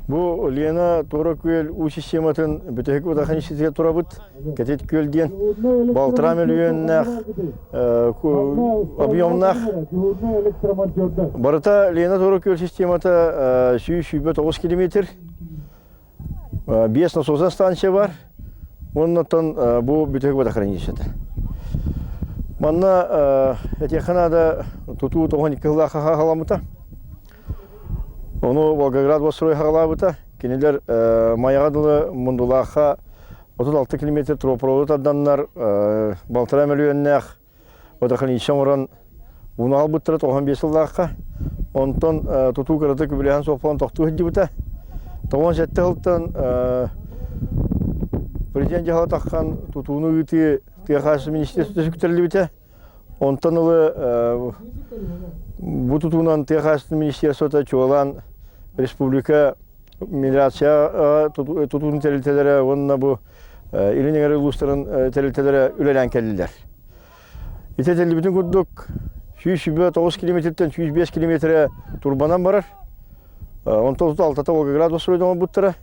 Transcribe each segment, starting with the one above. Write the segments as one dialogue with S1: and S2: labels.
S1: Бу Лена Туора Күөл уу систематын бүтэһик водохранилищетыгар турабыт. Кэтит күөл диэн балтараа мөлүйүөннээх объемнаах. Барыта Лена Туора Күөл системата 129 километр. 5 насосная станция бар. Оннотон бу бүтэһик водохранилищета. Манна этиэххэ наада тутуу 92 сыллаахха халаммыта. Ону Волгоград Восстрой хаҕалаабыта. Кинилэр Майаҕа дылы Мундулаахха 36 километр трубопроводу тарданнар балтараа мөлүйүөннээх водохранилище оҥорон ууну аҕалбыттара 95 сыллаахха. Онтон тутуу кыратык үбүлээһин суох буолан тохтуу сылдьыбыта. 97 сылтан президент дьаһала таххан тутууну ыытыы тыа хаһаайыстыбатын министерствота сүктэриллибитэ. Онтон ыла бу тутуунан тыа хаһаайыстыбатын министерствота чуолаан республика миграция тутуутун тэрилтэлэрэ уонна бу Илин Эҥэр улуустарын тэрилтэлэрэ үлэлээн кэллилэр. Ити этиллибитин курдук 129 километртэн 105 километрэ турбанан барар. Онтон алтата Волгоград Востроид оҥорбуттара.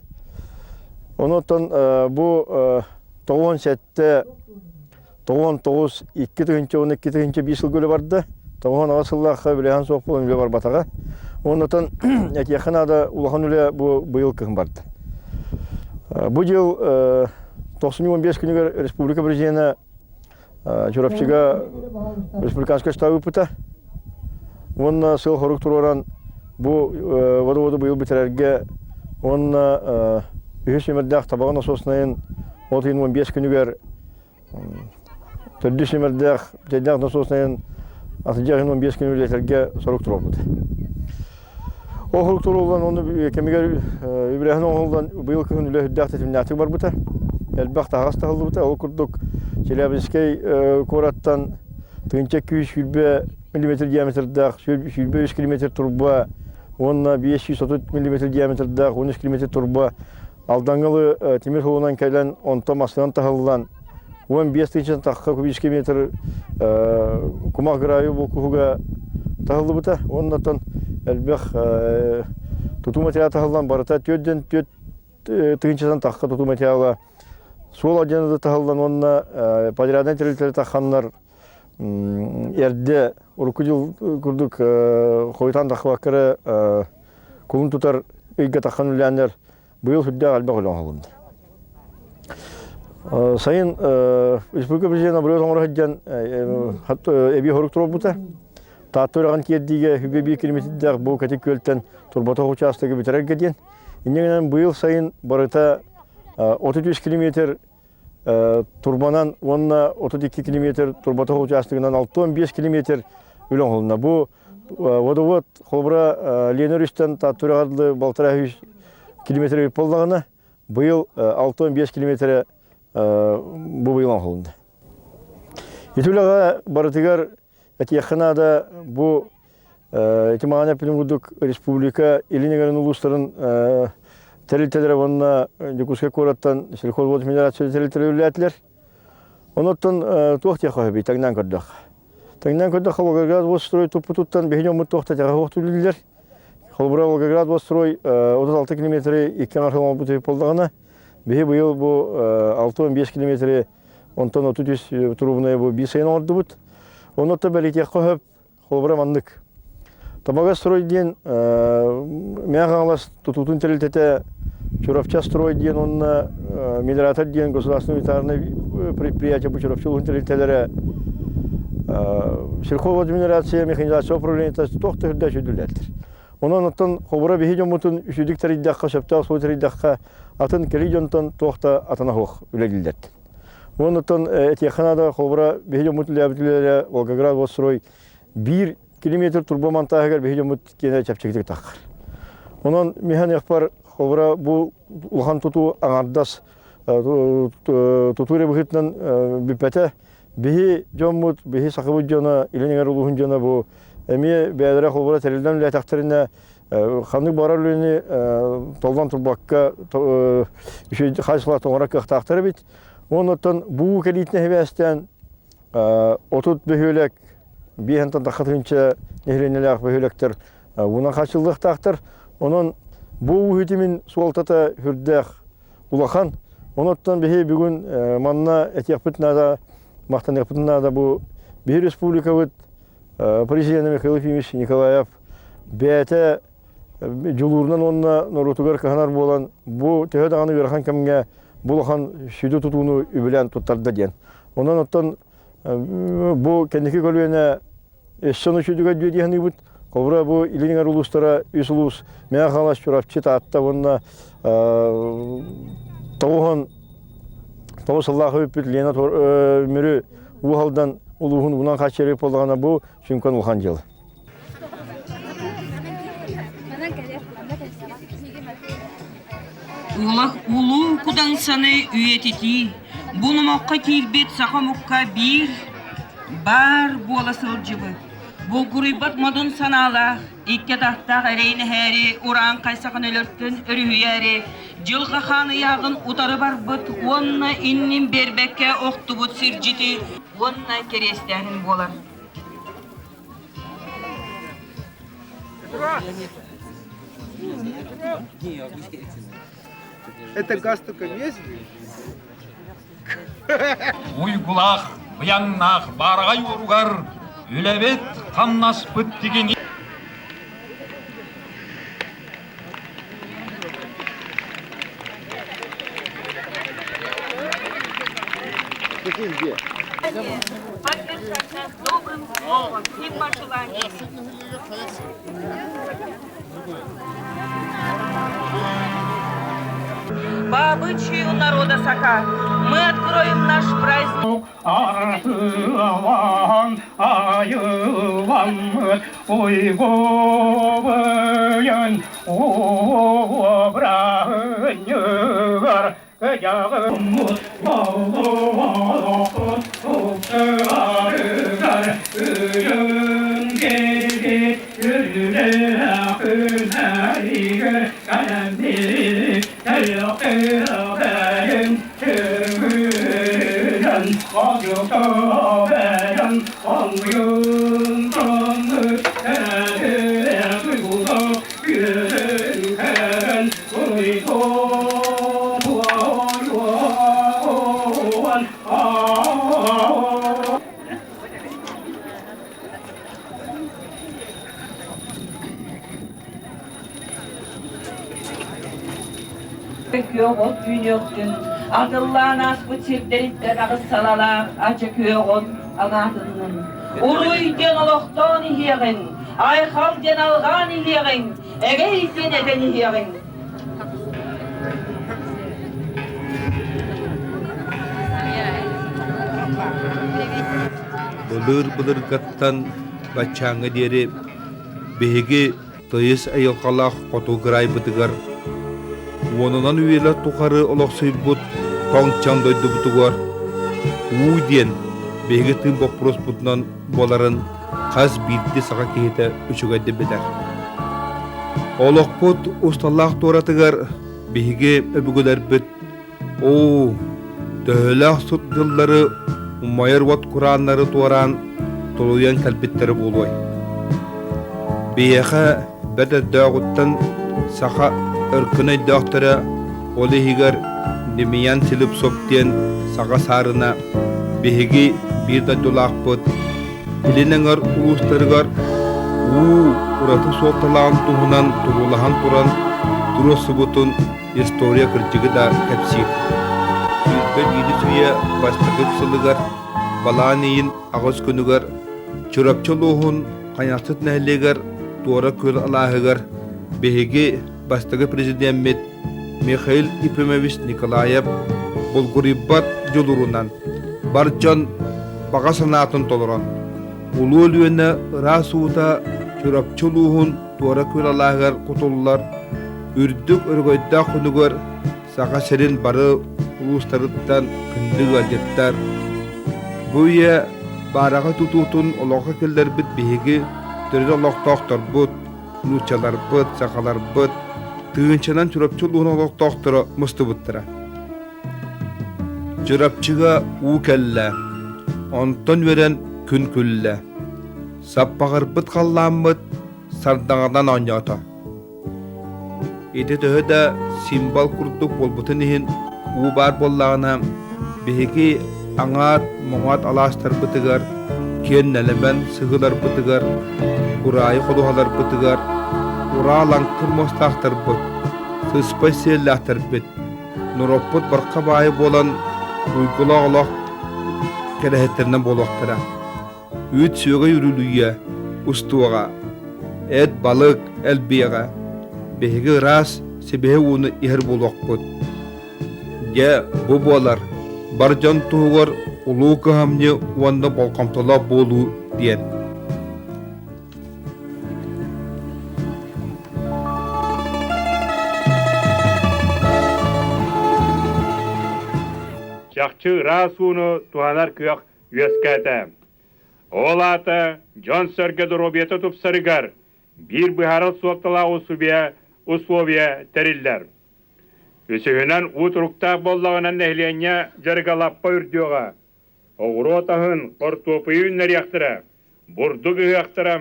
S1: Онон бу 97 99 2012 2005 сылга үлэ барда. 98 сыллаахха үлэһэн суох буолан үлэ барбатаҕа. Оннотон этиэххэ наада улахан үлэ бу быйыл кыһын барда. Бу дьыл 95 күнүгэр республика президенэ Чурапчыга республиканскай штаб ыыппыта. Уонна сыл-хорук туруоран бу водоводу быйыл бүтэрэргэ уонна үһүс нүмердээх Табаҕа насоснайын от ыйын 15 күнүгэр төрдүс нүмердээх Бүтэйдээх насоснайын атырдьах ыйын 15 күнүгэр үлэлэтэргэ сорук туруорбут. Ол сорук туруоруллан уонна кэмигэр үбүлээһин оҥоһуллан быйыл кыһын үлэ үрдээх тэтимнээхтик барбыта. Элбэх таһаҕас таһыллыбыта. Ол курдук Челябинскэй куораттан 1220 миллиметр диаметрдаах 23 километр турба уонна 530 миллиметр диаметрдаах 13 километр турба Алдаҥҥа тимир суолунан кэлэн, онтон массыынан таһыллан, 15 тыһыынча тахса кубическай метр кумах гравий булкуһуга таһыллыбыта. Уоннаттан элбэх тутуу материала таһыллан барыта 4 тыһыынчаттан тахса тутуу материала суол алдьаныыта таһыллан уонна подряднай тэрилтэлэр тахханнар эрдэ урукку дьыл курдук хойутаан тахсыбакка эрэ кулун тутар ыйга таххан үлэлээннэр быйыл сүрдээх элбэх үлэ оҥоһулунна. Сайын республика президенэ бырыат оҥоро сылдьан эбии хорук туруорбута. Таатта үрэҕин тиэрдиигэ үбэ биир километрдээх бу Кэтит күөлтэн турбатах учаастагы бүтэрэргэ диэн. Инньэ гынан быйыл сайын барыта 33 километр турбанан уонна 32 километр турбатах учаастагынан 65 километр үлэ оҥоһулунна. Бу водовод холобура Лена өрүстэн Таатта үрэҕэр дылы балтараа үс километр эбит буоллаҕына, быйыл 65 километрэ бу быйыл оҥоһулунна. Ити үлэҕэ барытыгар этиэххэ наада бу ити маҕан эппитим курдук республика илин эҥэрин улуустарын тэрилтэлэрэ уонна Дьокуускай куораттан сельхозводминерация тэрилтэлэрэ үлэлээтилэр. Онуттан туох диэххэ сөбүй таҥнаан көрдөххө. Таҥнаан көрдөххө Волгоград Водстрой туппутуттан биһиги дьоммут туох да итэҕэһэ суох үлэлииллэр. Холобура Волгоград Водстрой 36 километры икки аҥар сыл оҥорбут буоллаҕына, биһи быйыл бу 65 километры онтон 33 трубнай бу биир сайын оҥордубут. Онно бэлитиэххэ сөп Холобура маннык. Табага-строй диэн Мэҥэ Хаҥалас тутуутун тэрилтэтэ Чурапча-строй диэн уонна Мелиоратор диэн государственный унитарнай предприятие бу Чурапчы улууһун тэрилтэлэрэ сельхозадминистрация, механизация управлениета туох да үрдэ сүдүлэллэр. Онон оттон холобура биһи дьоммутун үчүгдүк тэрийдэххэ, сөптөөх суол тэрийдэххэ, атын кэлии дьонтон туох да атына суох үлэлииллэр. Оннуттан этиэххэ наада, холобура, биһи дьоммут үлэлээбит үлэлэрэ Волгоград Водстрой биир километр турба монтааһыгар биһи дьоммут киэнэ чэпчэкитик таххар. Онон миһэн холобура, бу улахан тутуу аҥардас тутуу эрэ быһыытынан бүппэтэ. Биһи дьоммут, биһи сахабыт дьоно, Илин Эҥэр улууһун дьоно бу эмиэ бэйэлэрэ холобура тэриллэн үлэлээтэхтэринэ ханнык баҕарар үлэни толлон турбакка үчүгэй хаачыстыбалаах оҥорор кыахтаахтар эбит. Оннуттан буу кэлиитинэ сибээстээн 30 бөһүөлэк биэһэнтэн тахха тыһыынча нэһилиэнньэлээх бөһүөлэктэр уунан хааччыллыахтаахтар. Онон Бу уу ситимин суолтата сүрдээх улахан. Онуттан биһи бүгүн манна этиэхпит наада, махтаныахпыт наада бу биһи республикабыт президента Михаил Ефимович Николаев бэйэтэ дьулуурунан уонна норуотугар кыһанар буолан бу төһө даҕаны ыарахан кэмҥэ бу улахан сүдү тутууну үбүлээн туттарда диэн. Онон оттон бу кэнники көлүөнэ өссө ону сүдүгэр дии саныыбыт. Холобура бу Илин Эҥэр улуустара үс улуус Мэҥэ Хаҥалас, Чурапчы, Таатта уонна 99 сыллаах бүппүт Лена Мүрү Уу Алдан улууһун уунан хааччыйар буоллаҕына бу сүҥкэн улахан дьыала.
S2: Улах Улуу Кудаҥсаны үйэтитии бу номоххо киирбит саха омукка биир баар буола сылдьыбыт, булгуруйбат модун санаалаах, икки атахтаах эрэйин эһээри урааҥхай сахан өлөртөн өрүһүйээри дьылҕа хаан ыйааҕын утары барбыт уонна иннин биэрбэккэ охтубут сирдьити уонна кэриэстээһин буолар.
S3: Это газ только есть?
S4: Уйгулаах, быйаҥнаах баараҕай уоругар үлэбит хамнаспыт тигини
S2: Поддержать нас добрым словом и пожеланиями. По обычаю народа Саха мы откроем наш праздник.
S5: Арылан айыламмыт уйгубыйын обраһынньыгар кыдьаҕыммыт тупсарыгар үрүҥ кэлбит үрүлээх күннэригэр кэлэммит кэлэҕин түгүнэн одьуктабэйэн оҥуйун тоҥмут күөн
S2: Күөх от үүнүөхтүн, атыллаан ааспыт сирдэриттэн аҕыс салалаах ача күөх от анаатыннын. Уруй диэн олохтоон иһиэҕиҥ, айхал диэн алҕаан иһиэҕиҥ, эгэй диэн этэн иһиэҕиҥ.
S3: Былыр-былыргаттан баччааҥҥа диэри биһиги тыйыс айылҕалаах хоту кыраайбытыгар уонунан үйэлэр тухары олохсуйбут тоҥ-чаҥ дойдубутугар уу диэн биһиги тыын боппуруоспутунан буоларын хас биирдии саха киһитэ үчүгэйдик билэр. Олохпут усталаах туоратыгар биһиги өбүгэлэрбит Оо, төһөлөөх сут дьыллары умайар уот курааннары туораан тулуйан кэлбиттэрэ буолуой? Биһиэхэ бэрт өрдөөҕүттэн саха өркөн өйдөөхтөрө, ол иһигэр Демьян Слепцов диэн саха саарына биһиги биир дойдулаахпыт Илин эҥэр улуустарыгар уу ураты суолталааҕын туһунан туруулаһан туран туруорсубутун история кырдьыгы да кэпсиир. 21 үйэ бастакы сылыгар балаан ыйын аҕыс күнүгэр Чурапчы улууһун Хайахсыт нэһилиэгэр Туора Күөл алааһыгар биһиги бастакы президеммит Михаил Ефимович Николаев булгуруйбат дьулуурунан бар дьон баҕа санаатын толорон Улуу Өлүөнэ ыраас уута Чурапчы улууһун Туора Күөл алааһыгар кутуллар үрдүк өрөгөйдөөх күнүгэр Саха сирин бары улуустарыттан күндү ыалдьыттар бу үйэ баараҕай тутуутун олоххо киллэрбит биһиги төрүт олохтоохторбут, нууччаларбыт, сахаларбыт тыһыынчанан Чурапчы улууһун олохтоохторо мустубуттара. Чурапчыга уу кэллэ, онтон үөрэн күн күллэ. Саппаҕырбыт халлааммыт сардаҥадан оонньоото. Ити төһө да символ курдук буолбутун иһин уу баар буоллаҕына, биһиги аҥаат моҥоот алаастарбытыгар, киэн нэлэмэн сыһыыларбытыгар, кураайы ходуһаларбытыгар ураа лаҥкыр муостаахтарбыт, сыспай сиэллээхтэрбит, норуоппут барха баайы буолан уйгулаах олох кэрэһиттэринэн буолуохтара. Үүт сүөгэй үрүлүйүө, устуоҕа, эт, балык элбиэҕэ, биһиги ыраас, сибиһи ууну иһэр буолуохпут. Дьэ, бу буолар, бар дьон туһугар улуу кыһамньы уонна болҕомтолоох буолуу диэн.
S6: Чахчы ыраас ууну туһанар кыах үөскээтэ. Ол аата дьон-сэргэ доруобуйата тупсарыгар биир быһаарар суолталаах усулуобуйа условия тэриллэр. Үсүһүнэн, уу туруктаах буоллаҕына нэһилиэнньэ дьарыга лаппа үрдүөҕэ. Оҕуруот аһын, хортуопуйу үүннэриэхтэрэ, бурдук ыһыахтара,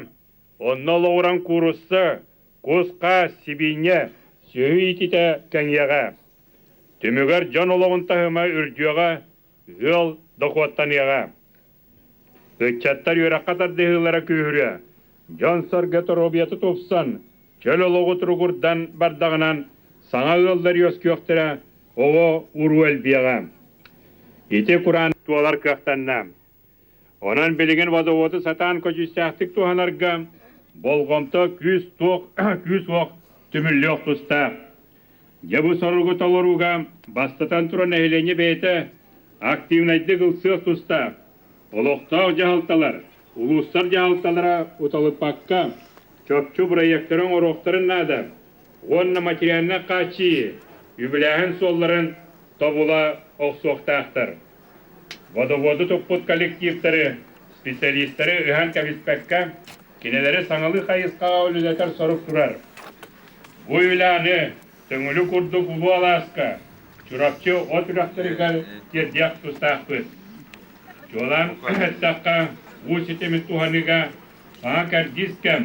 S6: онно олоҕуран куурусса, кус-хаас, сибиинньэ, сүөһү иитиитэ кэҥиэҕэ. Түмүгэр дьон олоҕун таһыма үрдүөҕэ, ыал дохуоттаныаҕа. Ыччаттар үөрэххэ тардыһыылара күүһүрүө, дьон-сэргэ доруобуйата тупсан, чөл олоҕу туругурдан бардаҕынан саҥа ыаллар үөскүөхтэрэ, оҕо уруу элбиэҕэ. Ити кураан туолар кыахтанна. Онон билигин водоводу сатаан көдьүүстээхтик туһанарга болҕомто күүс-туох күүс-уох түмүллүөх тустаах. Дьэ бу соругу толорууга бастатан туран нэһилиэнньэ бэйэтэ активнайдык ылсыах тустаах. Олохтоох дьаһалталар, улуустар дьаһалталара уталыппакка чопчу бырайыактары оҥоруохтарын наада уонна материальнай хааччыйыы, үбүлээһин суолларын тобула охсуохтаахтар. Водоводу туппут коллективтары, специалистары ыһан кэбиспэккэ, кинилэри саҥалыы хайысхаҕа үлэлэтэр сорук турар. Бу үлэ аны Төҥүлү курдук улуу алааска, Чурапчы от үрэхтэригэр тиэрдиэх тустаахпыт. Чуолаан эттэххэ, уу ситимин туһаныыга саҥа кэрдиис кэм,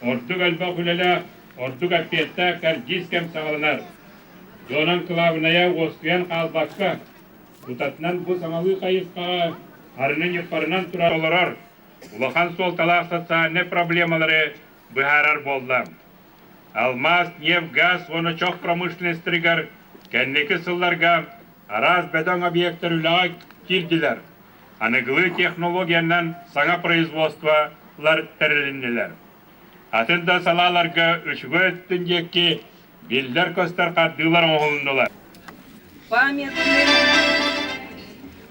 S6: ордук элбэх үлэлээх, ордук эппиэттээх кэрдиис кэм саҕаланар. Дьонон кылаабынайа уоскуйан хаалбакка, тутатынан бу саҥалыы хайысхаҕа арыны-ньыппарынан турар олорор улахан суолталаах социальнай проблемалары быһаарар буолла. Алмаас, нефть, газ уонна чох промышленностарыгар кэнники сылларга араас бөдөҥ объектар үлэҕэ киирдилэр, аныгылыы технологиянан саҥа производстволар тэрилиннилэр. Атын да салааларга үчүгэй өттүн диэки биллэр-көстөр хардыылар оҥоһулуннулар.
S2: Памятным,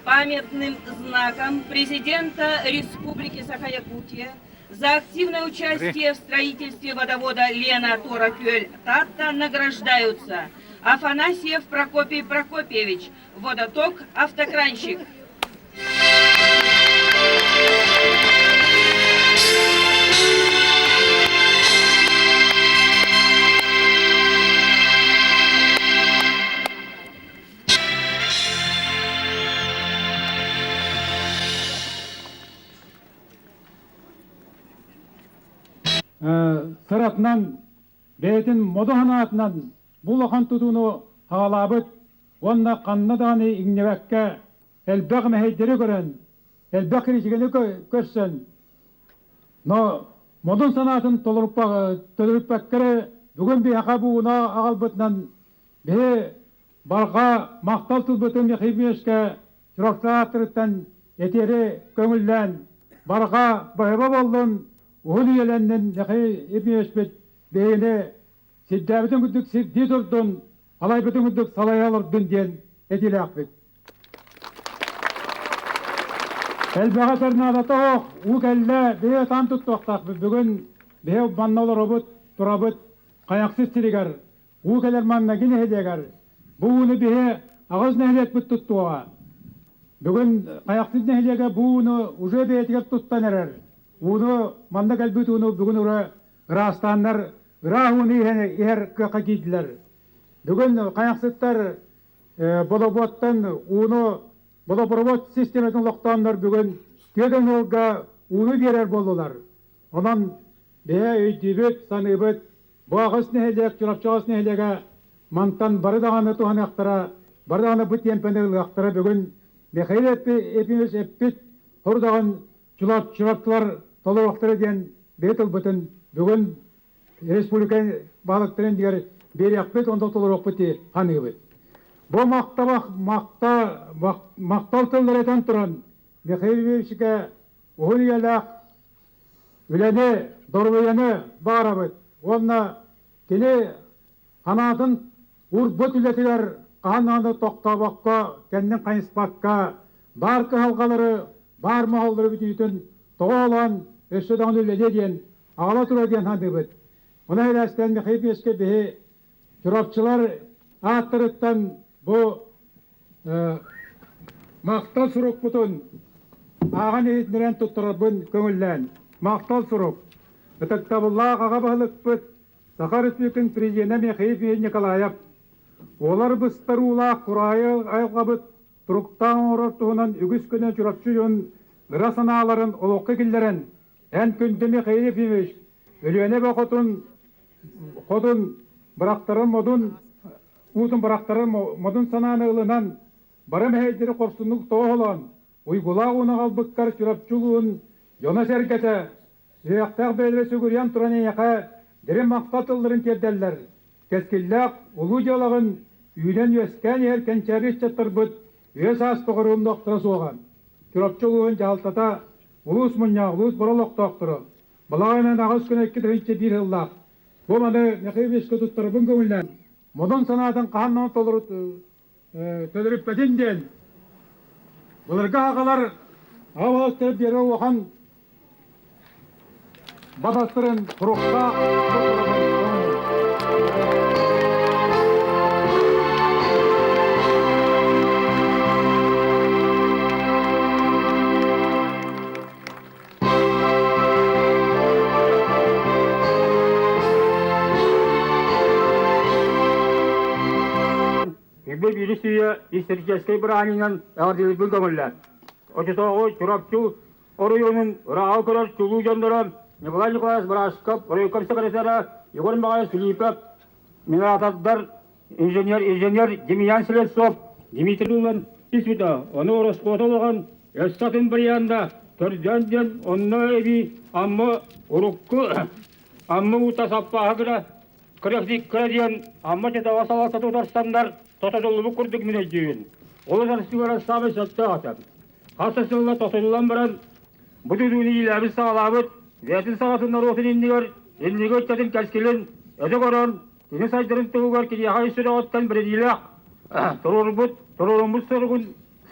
S2: памятным знаком президента Республики Саха-Якутия за активное участие в строительстве водовода Лена Тора-Кёль-Татта награждаются Афанасьев Прокопий Прокопьевич, водоток, автокранщик.
S5: Сыратынан, бэйэтин модун санаатынан бу улахан тутууну саҕалаабыт уонна ханна даҕаны иҥнибэккэ элбэх мэһэйдэри көрөн, элбэх критиканы көрсөн, но модун санаатын толоруппакка эрэ бүгүн биһиэхэ бууна аҕалбытынан биһи барҕа махтал тылбытын Михаил Ильичкэ Чурапчы ааттарыттан этиэри көҥүллээн барҕа баһыба буоллун, уһун үйэлэннин Михаил Ильичпит биһигини сирдээбитин курдук сирдии турдун, салайбытын курдук салайа олордун диэн этиилээхпит. Элбэҕи этэр наадата суох, уу кэллэ, биһи ытаан туттуохтаахпыт. Бүгүн биһи манна олоробут, турабыт, Хайахсыт сиригэр, уу кэлэр маннаги нэһилиэгэр. Бу ууну биһи аҕыс нэһилиэкпит туттуоҕа. Бүгүн Хайахсыт нэһилиэгэ бу ууну уже бэйэтигэр туттан эрэр. Ууну манна кэлбит ууну бүгүн ура ыраастааннар ыраах ууну иһэр кыахха киирдилэр. Бүгүн хайахсыттар бодобуоттан ууну водопровод систематын олохтооннор бүгүн түөрт ыалга ууну биэрэр буоллулар. Онон бэйэ өйдүүбүт, саныыбыт. Бу аҕыс нэһилиэк, Чурапчы аҕыс нэһилиэгэ мантан бары даҕаны туһаныахтара, бары даҕаны бу тиэмпэни ылыахтара. Бүгүн Михаил Ефимович эппит сорудаҕын Чурапчылар толоруохтара диэн биһи тылбытын бүгүн республика баһылыктарын иннигэр биэриэхпит, онно толоруохпут дии саныыбыт. Бу махтабах махта махтал тыллары этэн туран Михаил Ильичка уһун үйэлээх үлэни, доруобуйаны баҕарабыт уонна кини санаатын уурбут үлэтигэр хаһан даҕаны тохтообокко, кэннин хайыспакка, баар кыһалҕалары, баар моһоллору бүтүүтүн тоҕо олоон өссө даҕаны үлэлиэ диэн аҕала туруо диэн саныыбыт. Онон ирээстээн Михаил Ильичкэ биһи Чурапчылар ааттарыттан бу махтал сурукпутун ааҕан иһитиннэрэн туттарарбын көҥүллээн. Махтал сурук. Ытыктабыллаах аҕа баһылыкпыт Саха Республикатын президенэ Михаил Ефимович Николаев уолар быстар уулаах кураайы айылҕабыт туруктаах оҥорор туһунан үгүс көнө Чурапчы дьон ыра санааларын олоххо киллэрэн, эн күндү Михаил Ефимович Өлүөнэ эбэ хотун хотун бырахтарын модун уутун бырахтарын модун санааны ылынан, бары мэһэйдэри хорсуннук тоҕоһолоон, уйгулаах ууну аҕалбыккар Чурапчы улууһун дьоно-сэргэтэ Сүһүөхтээх бэйэлэрэ сүгүрүйэн туран эйиэхэ дириҥ махтал тылларын тиэрдэллэр. Кэскиллээх улуу дьыалаҕын үүнэн-үөскээн иһэр кэнчээри ыччаттарбыт үйэ-саас тухары умнуохтара суоҕа. Чурапчы улууһун дьаһалтата, улуус мунньаҕа, улуус бары олохтоохторо балаҕан 8 күнэ 2001 сыллаах бу маны Михаил Ильичка туттарбын көҥүллээн, модун санаатын хаһан даҕаны толору төлөрүппэтин диэн былыргы аҕалар аҕа баһылыктара биэрэр улахан батастарын туруктаах
S7: Үбэ биир сүйэ историческай бырааһынньыгынан эҕэрдэлиирбин көҥүллээн. Оччотооҕу Чурапчы оройуонун ырааҕы көрөр чулуу дьонноро Николай Николаевич Барашков, оройуокка секретара Егор Михайлович Филиппов, мелиоратордар инженер инженер Демьян Слепцов, Дмитрий Дулан түспүтэ. Ону ороскуота улахан, өссө атын барыйаанда көрдөөн диэн онно эбии Амма урукку Амма уута саппааһа гына кыра диэн Амма тетоҕо салалтата утарсаннар тототуллубут курдук мин өйдүүбүн. Ол утарсыылара саамай сөптөөх этэ. Хас да сылла тотуллан баран бу тутууну иилээбит-саҕалаабыт бэйэтин саҕатын норуотун иннигэр инниги ыччатын кэскилин өтө көрөн кини сайдарын туһугар киниэхэ ис сүрэҕиттэн бэриниилээх туруорбут туруоруммут соругун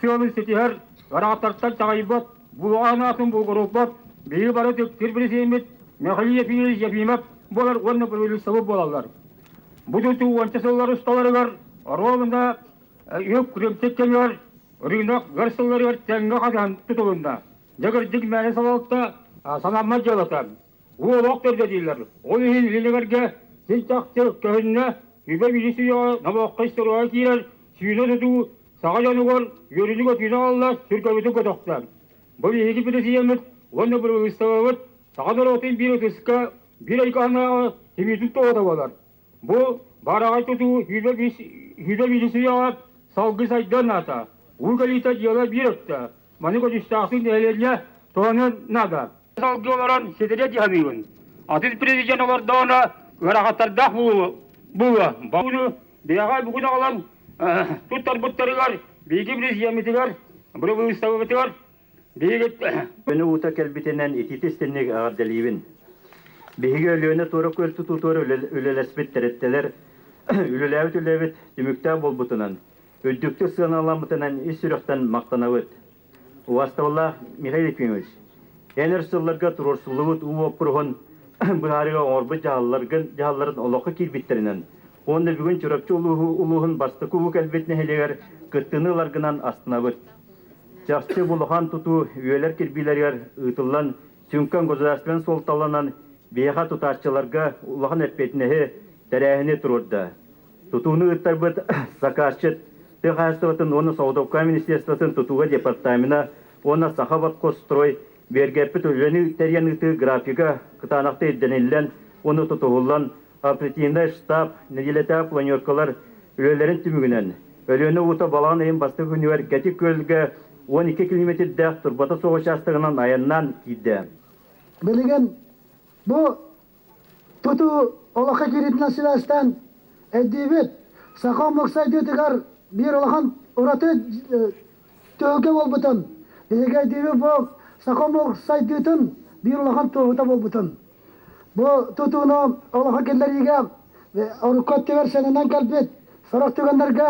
S7: сыалын ситиһэр ыраахтартан чаҕыйбат булуҕа санаатын булгуруппат биһиги бары түктүүр бирисиэммит Михаил Ефимович Ефимов буолар уонна правительство буолаллар. Бу тутуу уонча сыллар усталарыгар оруобуна үп күрүмтүк кэмигэр рынок өр сылларыгар тэҥҥэ хатыһан тутулунна. Дьэ кырдьык мээнэ салалта санаммат дьыалата. Уу олох төрдө дииллэр. Ол иһин илинигэргэ син чахчы көһүннэ, үбэ биир сүүйэҕэ номоххо историяҕа киирэр сүүнэ тутуу саха дьонугар үөрүүнү-көтүүнү аҕалла, сүргэбитин көтөхтө. Бу биһиги президеммит уонна бырабыыталыстыбабыт саха норуотун биир ытыска, биир айгаанааҕы тимиитин тоҕото буолар. Бу баараҕай тутуу 105 үйэҕэ салгыы сайдыан наада. Уу кэлиитэ дьыала биир өттө. Маны көдьүүстээхтик нэһилиэнньэ туһаныан наада. Салгыы олорон ситэрэ дьаһаныыбын. Атын президент олордоҕуна ыарахаттардаах буолуо. Бууну бэйэҕэ бүгүн аҕалан туттарбыттарыгар биһиги президеммитигэр, бырабыыталыстыбабытыгар биһиги
S8: Өлүөнэ уута кэлбитинэн итиитэ-истинник эҕэрдэлиибин. Биһиги Өлүөнэ туора күөл тутуутугар үлэлэспит тэрилтэлэр үлэлээбит үлэбит түмүктээх буолбутунан, үрдүктүк сыаналаммытынан ис сүрэхтэн махтанабыт. Убастабыллаах Михаил Ефимович, эн өр сылларга туруорсуллубут уу боппуруоһун быһаарыыга оҥорбут дьаһалларгын дьаһалларын олоххо киирбиттэринэн уонна бүгүн Чурапчы улууһун бастакы уу кэлбит нэһилиэгэр кыттыыны ыларгынан астынабыт. Чахчы бу улахан тутуу үйэлэр кирбиилэригэр ыытыллан, сүҥкэн государственнай суолталанан, биһиэхэ тутааччыларга улахан эппиэтинэһи, тэрээһини туруорда. Тутууну ыыттарбыт заказчыт тыа хаһаайыстыбатын уонна соҕотуопка министерствотын тутууга департамена уонна Сахаботкострой бигэргэппит үлэни тэрийэн ыытыы графига кытаанахтык ирдэниллэн уонна тутуһуллан. оперативнай штаб нэдиэлэтээҕи планеркалар үлэлэрин түмүгүнэн Өлүөнэ уута балаҕан ыйын бастакы күнүгэр Кэтит Күөлгэ 12 километрдээх турбата суох учаастагынан айаннаан киирдэ.
S9: Билигин бу тутуу олоххо киириитинэн сибээстээн өйдүүбүт. Саха омук сайдыытыгар биир улахан ураты түһүлгэ буолбутун, биһиги өйдүүбүт бу саха омук сайдыытын биир улахан туоһута буолбутун. Бу тутууну олоххо киллэриигэ урукку өттүгэр сэнэнэн кэлбит сорох түгэннэргэ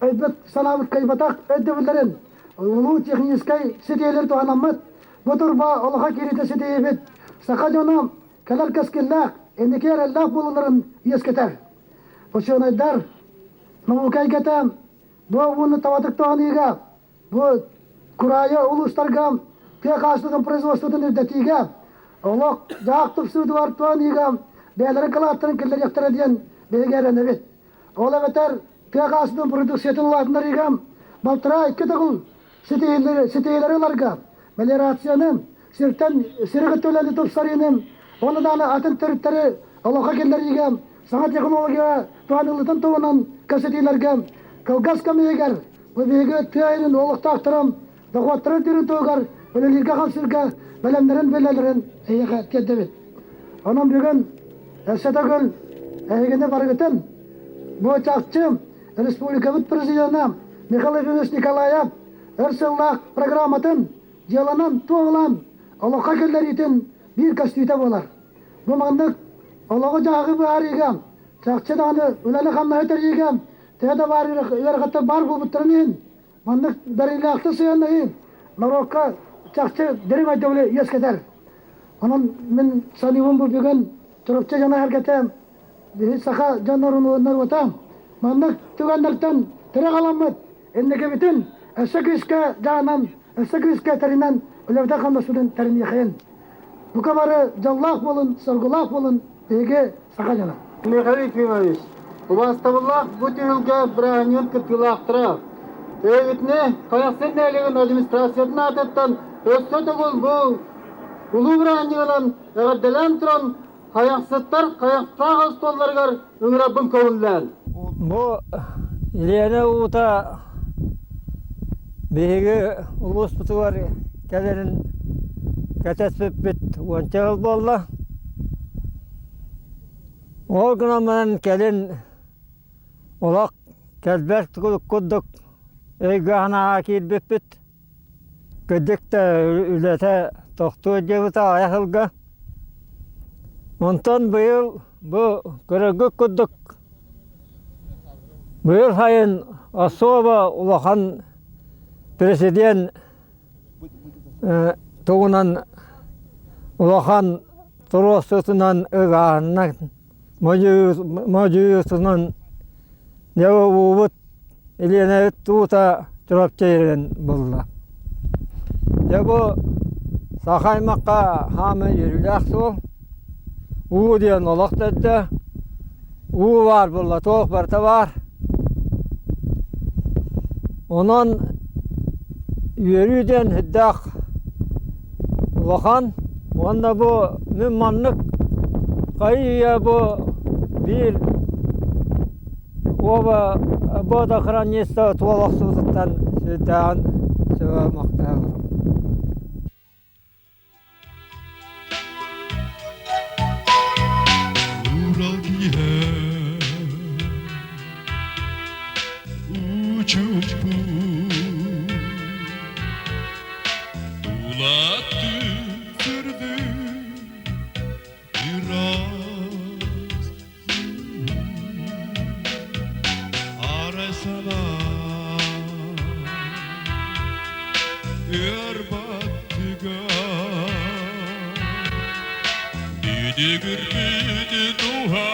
S9: өйбүт санаабыт кыайбатах өйдөбүллэрин улуу техническэй ситиһиилэри туһанаммыт бу турба олоххо киириитэ ситиһиибит саха дьоно кэлэр кэскиллээх, инники эрэллээх буолууларын үөскэтэр. Учуонайдар наука эйгэтэ бу ууну табатык туһаныыга Бу кураайы улуустарга тыа хаачыстыбатын производствотын үрдэтиигэ, олох дьаах тупсуутугар туһаныыга бэйэлэрин кылааттарын киллэриэхтэрэ диэн биһиги эрэнэбит. Ол эбэтэр тыа хаачыстыбатын продукциятын улаатыннарыыга балтараа-икки төгүл ситиһиилэри ыларга мелиорацияны, сиртэн сири кытта үлэни тупсарыыны уонна даҕаны атын төрүттэри олоххо киллэриигэ саҥа технология туһаныллыытын туһунан кэпсэтиилэргэ кылгас кэм иһигэр бу биһиги тыа сирин олохтоохторун дохуоттарын тыырын туһугар үлэлииргэ-хамсыырга бэлэмнэрин биллэлэрин эһиэхэ тиэрдэбит. Онон бүгүн өссө төгүл эһигини барыгытын бу чахчы республикабыт президена Михаил Ефимович Николаев өр сыллаах программатын дьыаланан туоһулаан олоххо киллэриитин биир көстүүтэ буолар. Бу маннык олоҕу-дьаһаҕы быһаарыыга, чахчы даҕаны үлэни-хамнаһы тэрийиигэ төһө да баар ыарахаттар баар буолбуттарын иһин, маннык бэриниилээхтик сыһыаннаһыы норуокка чахчы дириҥ өйдөбүлү үөскэтэр. Онон мин саныыбын бу бүгүн Чурапчы дьоно-сэргэтэ биһи саха дьоннорун норуота маннык түгэннэртэн тирэх аламмыт инникибитин өссө күүскэ дьаһанан, өссө күүскэ тэринэн үлэбитин-хамнаспытын тэриниэхэйин. Бука бары дьоллоох буолун, соргулаах буолун биһиги саха дьоно.
S10: Михаил Ефимович, убаастабыллаах бу түһүлгэ бырааһынньыгын кыттыылаахтара. Өйүтүнэ Хайахсыт нэһилиэгин администрациятын аатыттан өссө төгүл бу улуу бырааһынньыгынан эҕэрдэлээн туран Хайахсыттар хайахтаах остуолларыгар ыҥырарбын көҥүллээн.
S11: Бу Лена уута биһиги улууспутугар кэлэрин кэтэспиппит уонча сыл буолла. Ол гынан баран кэлин олох кэлбэт курдук өйгө-санааҕа киирбиппит. Кырдьык да үлэтэ тохтуо диэбитэ аҕыйах сылга. Онтон быйыл бу көрөргүт курдук быйыл сайын особо улахан президент тугунан улахан туруорсуутунан ыгааһынынан модьуйуутунан дьэ уубут Илиэнэбит уута Чурапчы ирин булла. Дьэ бу саха аймахха хаамыы үөрүүлээх суол. Уу диэн олох төрдө. Уу баар буолла туох барыта баар. Онон үөрүү диэн сүрдээх улахан уонна бу мин маннык хайыы-үйэ бу биир Уоба водохранилище туол охсуутуттан сүрдээҕин сөҕө-махтайа
S12: Учуппу Тулатты сүрдү Biraz Арасана Өр баттыга Бүдүгүрбүт туһа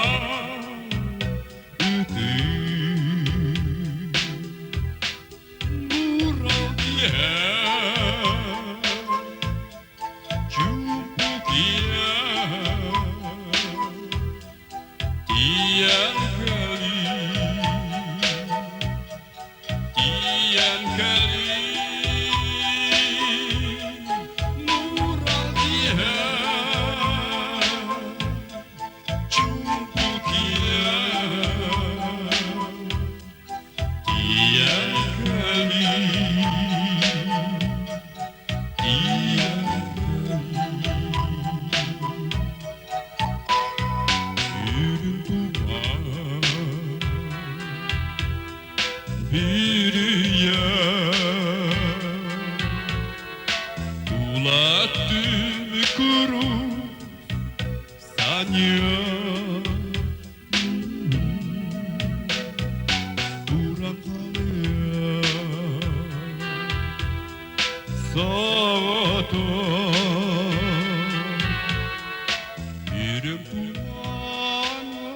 S12: Bir үйэ Тулаттым курус санья Туран халыа Саҕата Үрүҥ тумаҥҥа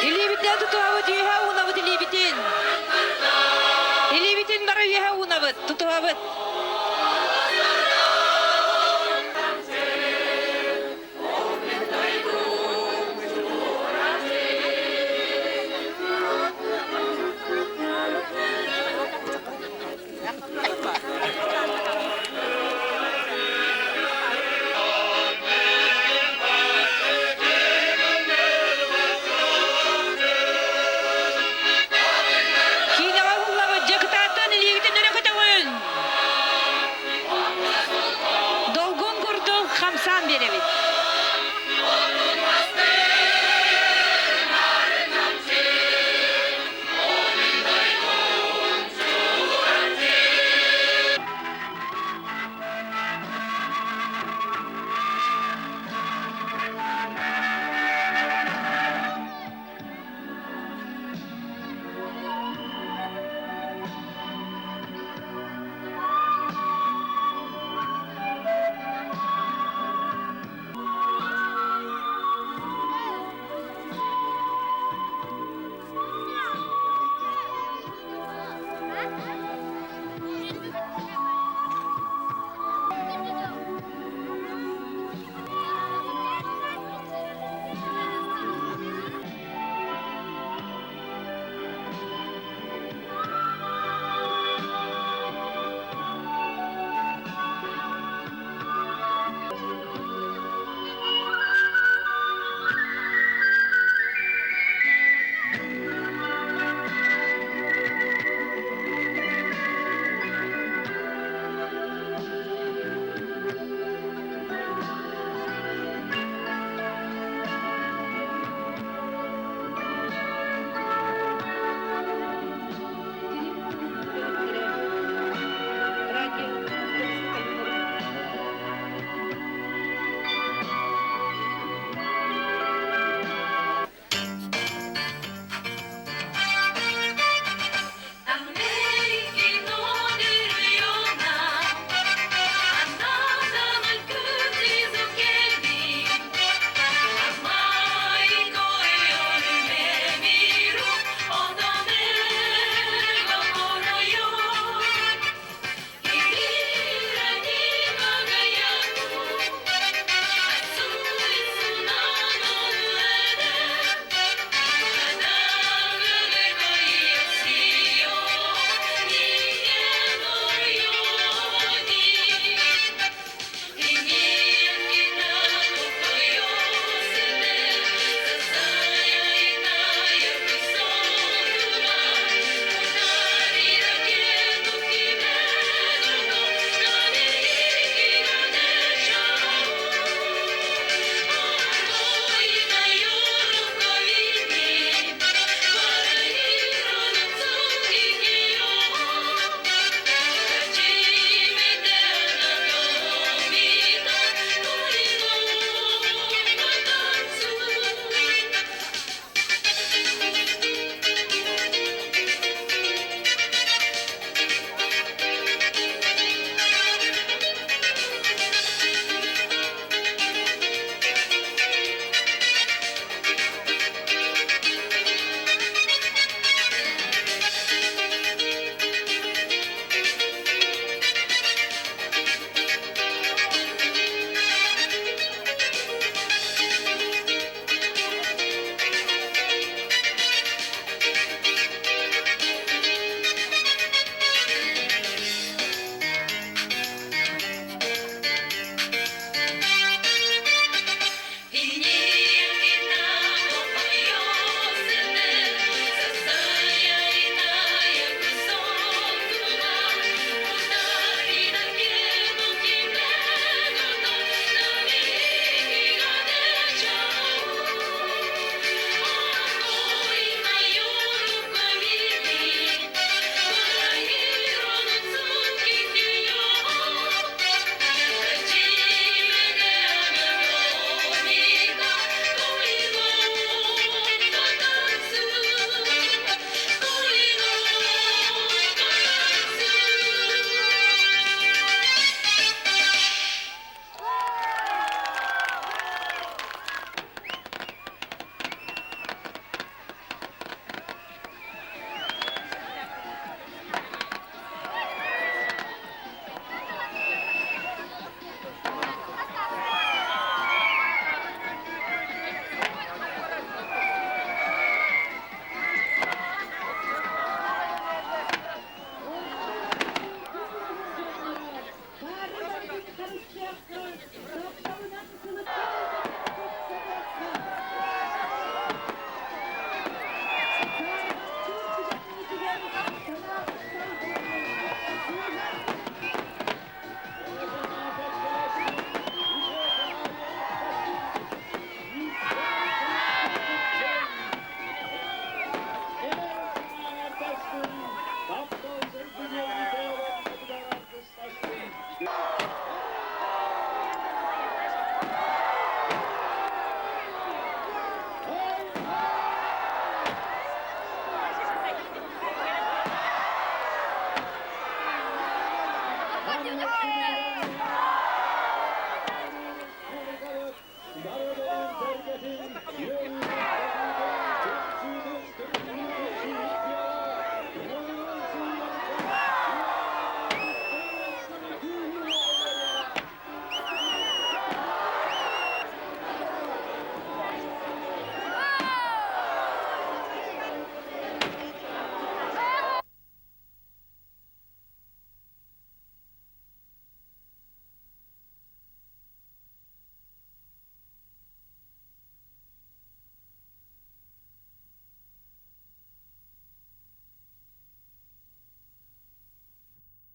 S2: Илиибитинэн тутуһабыт, үөһэ уунабыт илиибитин. Илиибитин бары үөһэ уунабыт, тутуһабыт.